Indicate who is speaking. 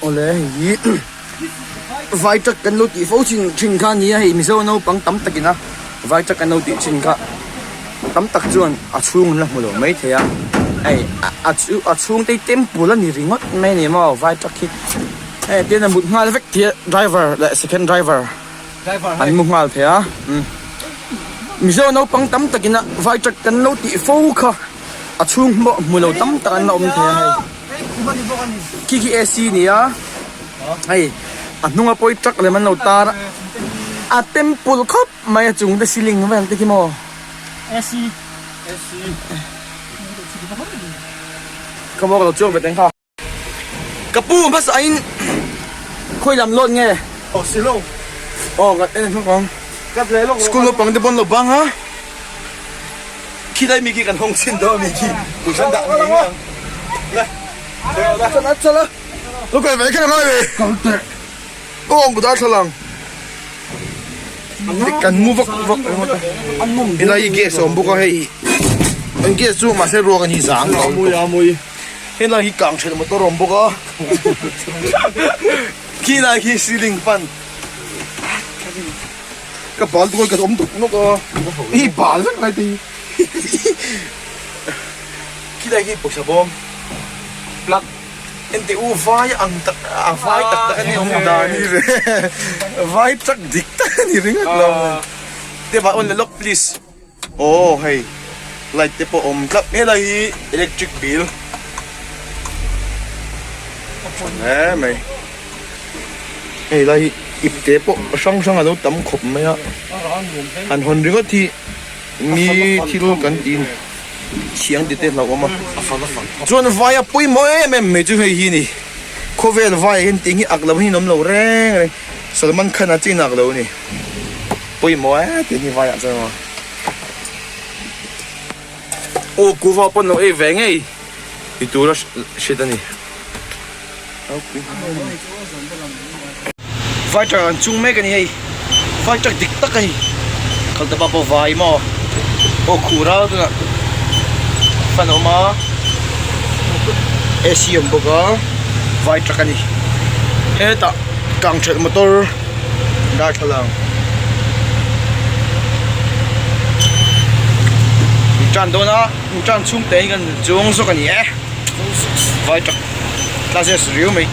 Speaker 1: Awle hei hi vai truck kan lo tih fo thin thin kha a ni a hei mizo naupang tam takin a vai truck an lo tih thin kha tam tak chuan a chhung an la hmu lo maithei a hei a a chhung te hi temple a ni ringawt mai a ni maw vai truck hi hei tin a mut nghal vek thei a driver leh second driver an mu nghal thei a mizo naupang tam takin a vai truck kan lo tih fo kha a chhung pawh hmu lo tam tak an la awm thei a hei. Khi khi AC a ni a hei a hnunga pawi truck lem an lo tar a a temple khawp mai a chung te ceiling vel te khi maw
Speaker 2: AC
Speaker 1: ka maw ka lo chuak ve teng kha ka pu hmasa in khawi lam lawt nge
Speaker 2: aw silong
Speaker 1: aw ka en hlawk ang school naupang te pawn lo bang a. Khi lai mi khi kan hawng chin dawn a ni khi puisan dah ngei ngei ang. Le, le, chala chala. Lo kal ve kher ngai ve. Kal teh. Aw ang buddha thlalang. Kan mu vak vak ringawt a. Helai hi gas a awm bawk a hei. An gas chu mahse ruak a ni zang lo. Amui amui. Helai hi kang thelh motor a awm bawk a. Khi lai khi ceiling fan. Ka bal tual ka awm duk nawk a, i bal vek lai te hi khilai khi pawisa bawm plug engti u vai ang tak a vai tak tak a ni awm dan hi ve vai truck dik tak a ni ringawt lo te va on le lawk please aw hei light te pawh awm tlat helai hi electric bill hle mai. Hei lai hi ipte pawh hrang hrang a lo tam khawp mai a, han hawn ringawt hi mi thil kan tih thiang ti te hlauhawm a, chuan vai a pawimawh em em mai chu hei hi a ni, khawvel vai ah hian tih hi ak lo hi an awm lo reng reng, Salman Khan a chin ak lo a ni, pawimawh e tih hi vai ah chuan aw. Aw kuhva pawn lo ei ve ngei ti tura hriat a ni. Vai truck an chung mek a ni hei vai truck dik tak a ni kal ta pa pawh vai maw aw khuh ral tunah fan a awm a AC a awm bawk a vai truck a ni hetah kang thelh motor darthlalang tan dawn a tan chhung te hi kan chuang zawk a ni e vai truck. Classes riau mai.